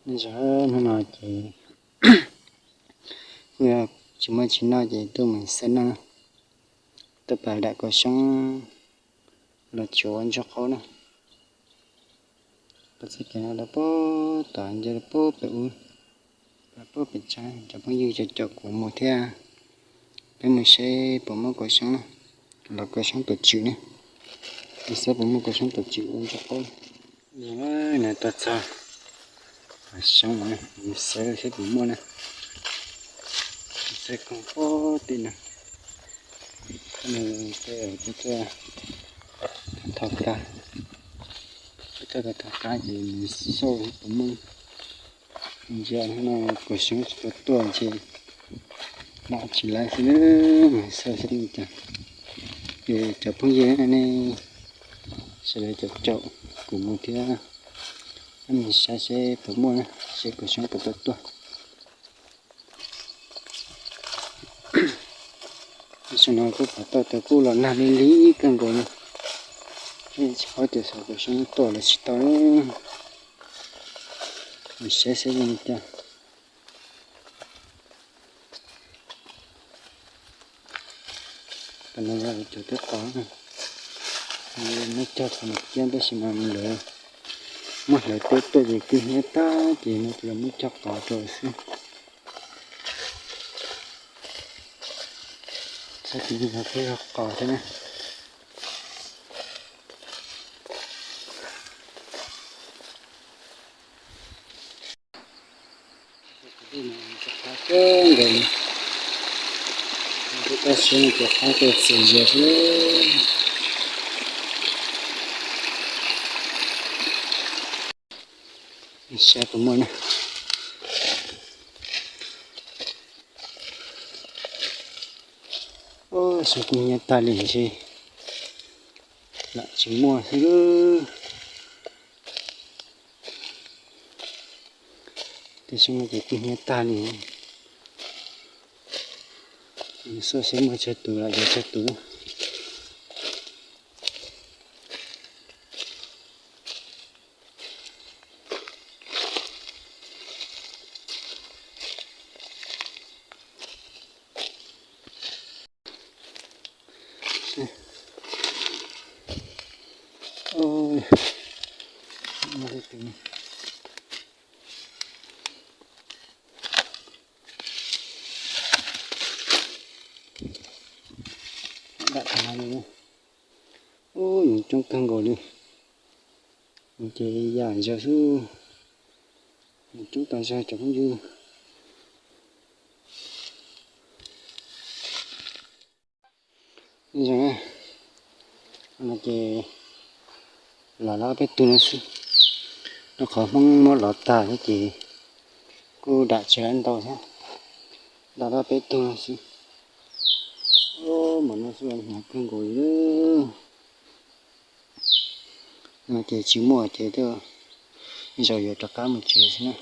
Nyob zoo, hnub no ces kuj yog tsis muaj tsis noj ces tuaj mus xawb noj, tuaj pas dam kaus xyoob los tsuav ua ntsuag qaub na. Pas txoj kev no los puag tom nce los puag pem ub, los puag pem tshab, cov phooj ywg cov caum kuv mus thiab. Peb mus saib puas muaj kaus xyoob na, los kaus xyoob tom tswm ne, mus saib puas muaj kaus xyoob tom tswm ua ntsuag qaub. Yog na, tuaj txog hav xyoob, mus xawb saib puas muaj na. Xawb koog puag tim no, nws tej tuaj thov kab, tuaj thov kab ces mus xauj puas muaj. Ntsia no kaus xyoob tsis tau tuaj ces dam tsis laib xwb, mus xauj saib li cas. Ces cov phooj ywg nej sawv daws caum caum kuv mus thiab, mus saib seb puas muaj na, seb kaus xyoob puas tau tuaj. Tam sim no kuj pom tau tias kuj los nag li li kawg nkaus li, tsis paub tias xyov kaus xyoob tuaj los tsis tau. Mus saib seb zoo li cas. Tam no yog cov teb qos, muab cog qhov no kiag tab sis mas lawv muab hlawv teb tuaj ces kwj hnyiab tag ces no ces muab cog qos rau xwb. Txhob tis yog peb yog qos thiab na. Cov qab kawg nkaus li, tab sis no cov qab kawg txias zias xwb. Saib puas muaj na. Xyov kwj hnyiab tag li si, lam tsis muaj xwb. Tej xyoob no ces kwj hnyiab tag li. Xauj seb muaj tsawg tus los yuav tsawg tus. Ub, nws coob kawg nkaus li. Nws ces yam zaws xwb, nws coob tas zog cov phooj ywg. Zoo no ces los lawm peb tug no xwb. Rau qhov Hmoob muab lov tag thiab ces kuj dam tsis laib ntau thiab. Los lawm peb tug no xwb. Ub, mas no xwb hnyav kawg nkaus li. No ces tsis muaj ces tej zaum yuav rov qab mus tsev xwb na.